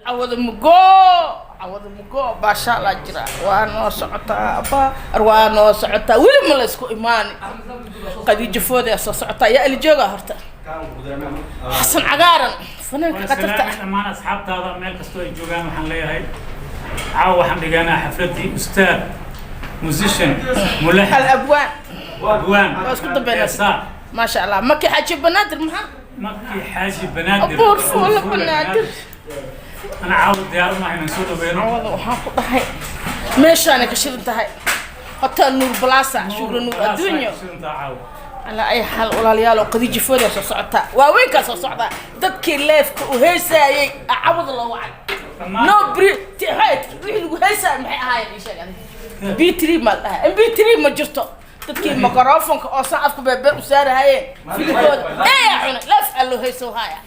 Cawada mugo, cawada mugo baashaalaa jira. Waa noo socotaa abba, waa noo socotaa. Weli ma la isku imaani. Khadiijo Foode soo socotaa. Yaa ili jooga horta? Xasan Cagaaran, fanaanka khatarta ah. Dhammaan asxaabtaada meel kastoo ay joogaan waxaan leeyahay, caawa waxaan dhiganaa xafladdii ustaad, musician, mulaxin, hal abwaan, abwaan, waa isku dambeynaa. Heesaa. Maasha Allah, Maki Xaaji Banaadir maxaa? Maki Xaaji Banaadir. Abuur Fuula Banaadir. Ana caawa diyaar uma inaan soo dhaweyno. Cawada waxaan ku dhahay meeshaanay ka shidan tahay, Hotel Nuur Plaza, Shukra Nuur adduunyo. Caawa. Ala ay xaal, walaalayaal, oo Khadiijo Foode soo socotaa, waaweynkaa soo socdaa, dadkii leefka u heesaayey aa cawada loo wacay. No bre, wixii lagu heesaayay maxay ahaayeen? Ii sheeg adiga. B3 ma dhahay? MP3 ma jirto. Dadkii microfonka oo san afka beebeer u saarahayeen filikooda eeyaa cunay, leef aa loo heesow haya.